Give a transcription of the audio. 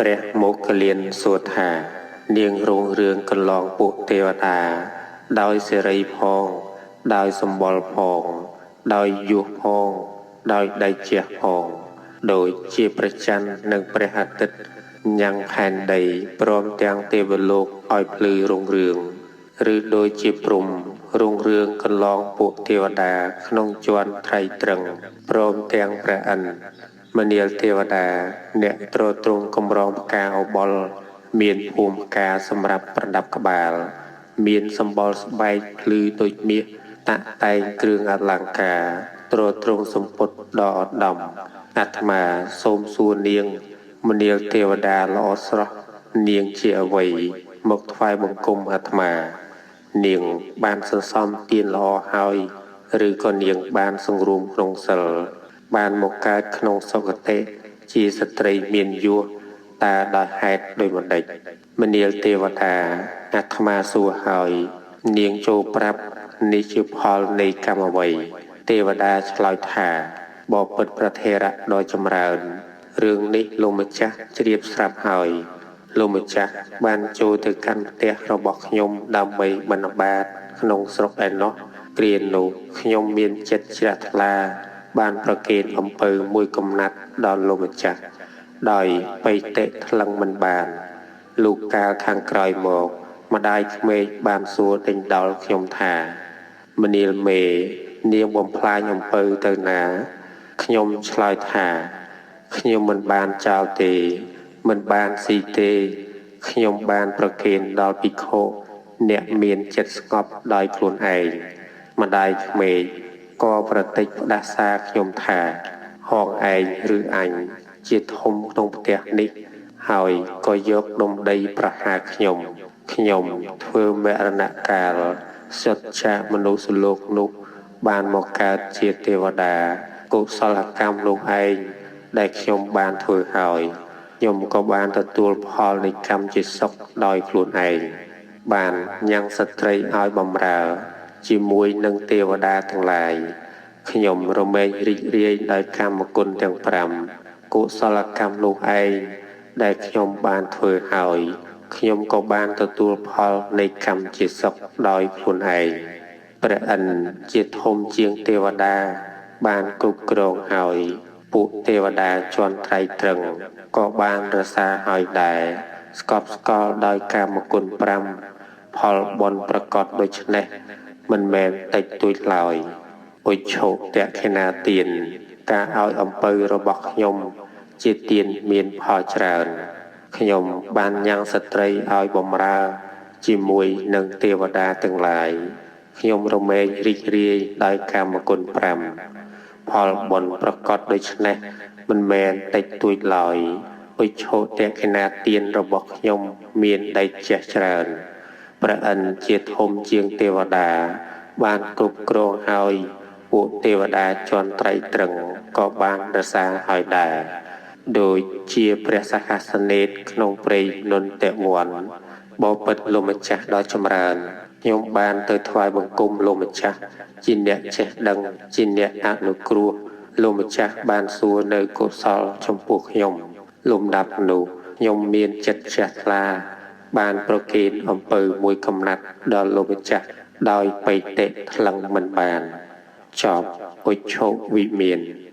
ព្រះមោគ្គល្លានសួរថា នាងរុងរឿងកន្លងពួកទេវតា ដោយសិរីផង ដោយសម្បុរផង ដោយយោះផង ដោយដៃជះផង ដូចជាព្រះច័ន្ទនិងព្រះអាទិត្យញ៉ាំងផែនដីព្រមទាំងទេវលោកឲ្យភ្លឺរុងរឿង ឬដូចជាព្រហ្មរុងរឿងកន្លងពួកទេវតាក្នុងជាន់ត្រៃត្រឹងព្រមទាំងព្រះឥន្ទមនាលទេវតាអ្នកទ្រទ្រង់កម្រងផ្កាអបុលមានភូមិផ្កាសម្រាប់ប្រដាប់ក្បាល មានសម្បុរស្បែកភ្លឺដូចមាសតាក់តែងគ្រឿងអលង្ការទ្រទ្រង់សម្ពុតដ៏ឧត្តមអាត្មាសូមសួរនាងមនាលទេវតាល្អស្រស់នាងជាអ្វីមកថ្វាយបង្គំអាត្មា នាងបានសន្សំទានល្អហើយ ឬក៏នាងបានសង្រួមក្នុងសិល បានមកកើតក្នុងសុគតិជាស្ត្រីមានយោះតើដោយហេតុដូចម្ដេចមនាលទេវតាអាត្មាសួរហើយ នាងចូលប្រាប់នេះជាផលនៃកម្មអ្វី ទេវតាឆ្លើយថាបពិតព្រះថេរៈដ៏ចម្រើន រឿងនេះលោកម្ចាស់ជ្រាបស្រាប់ហើយ លោកម្ចាស់បានចូលទៅកាន់ផ្ទះរបស់ខ្ញុំដើម្បីបិណ្ឌបាតក្នុងស្រុកឯណោះ គ្រានោះខ្ញុំមានចិត្តជ្រះថ្លា បានប្រគេនអំពៅមួយកំណាត់ដល់លោកម្ចាស់ ដោយបិតិថ្លឹងមិនបាន លុះកាលខាងក្រោយមក ម្ដាយក្មេកបានសួរដេញដោលខ្ញុំថា មនាលមេ នាងបំផ្លាញអំពៅទៅណា ខ្ញុំឆ្លើយថា ខ្ញុំមិនបានចោលទេ មិនបានស៊ីទេ ខ្ញុំបានប្រគេនដល់ភិក្ខុអ្នកមានចិត្តស្ងប់ដោយខ្លួនឯង ម្ដាយក្មេកក៏ប្រតិចផ្ដាសាខ្ញុំថា ហងឯងឬអញជាធំក្នុងផ្ទះនេះ ហើយក៏យកដុំដីប្រហារខ្ញុំ ខ្ញុំធ្វើមរណកាលសុទ្ធចាកមនុស្សលោកនោះបានមកកើតជាទេវតាកុសលកម្មនោះឯងដែលខ្ញុំបានធ្វើហើយ ខ្ញុំក៏បានទទួលផលនៃកម្មជាសុខដោយខ្លួនឯង បានញ៉ាំងស្ត្រីឲ្យបំរើ ជាមួយនឹងទេវតាទាំងឡាយ ខ្ញុំរមែងរីករាយដោយកម្មគុណទាំង5កុសលកម្មនោះឯងដែលខ្ញុំបានធ្វើហើយ ខ្ញុំក៏បានទទួលផលនៃកម្មជាសុខដោយខ្លួនឯង ព្រះឥន្ទជាធំជាងទេវតាបានគ្រប់គ្រងហើយ ពួកទេវតាជាន់ត្រៃត្រឹងក៏បានរក្សាហើយដែរ ស្កប់ស្កល់ដោយកាមគុណ5ផលបុណ្យប្រកបដូច្នេះមិនមែនតិចតួចឡើយ ឧច្ឆុទក្ខិណាទាន ការឲ្យអំពៅរបស់ខ្ញុំជាទានមានផលច្រើន ខ្ញុំបានញ៉ាំងស្ត្រីឲ្យបំរើ ជាមួយនឹងទេវតាទាំងឡាយ ខ្ញុំរមែងរីករាយដោយកាមគុណ5ផលបុណ្យប្រកបដូច្នេះមិនមែនតិចតួចឡើយ ឧច្ឆុទក្ខិណាទានរបស់ខ្ញុំមានដីចេះច្រើន ព្រះឥន្ទជាធំជាងទេវតា បានគ្រប់គ្រងហើយ ពួកទេវតាជាន់ត្រៃត្រឹងក៏បានរក្សាហើយដែរ ដូចជាព្រះសហស្សនេតក្នុងព្រៃនន្ទវ័នបពិតលោកម្ចាស់ដ៏ចម្រើន ខ្ញុំបានទៅថ្វាយបង្គំលោកម្ចាស់ជាអ្នកចេះដឹងជាអ្នកអនុគ្រោះលោកម្ចាស់បានសួរនៅកុសលចំពោះខ្ញុំលំដាប់នោះខ្ញុំមានចិត្តជ្រះថ្លា បានប្រគេនអំពៅមួយកំណាត់ដល់លោកម្ចាស់ដោយបិតិថ្លឹងមិនបាន ចប់ឧច្ឆុវិមាន។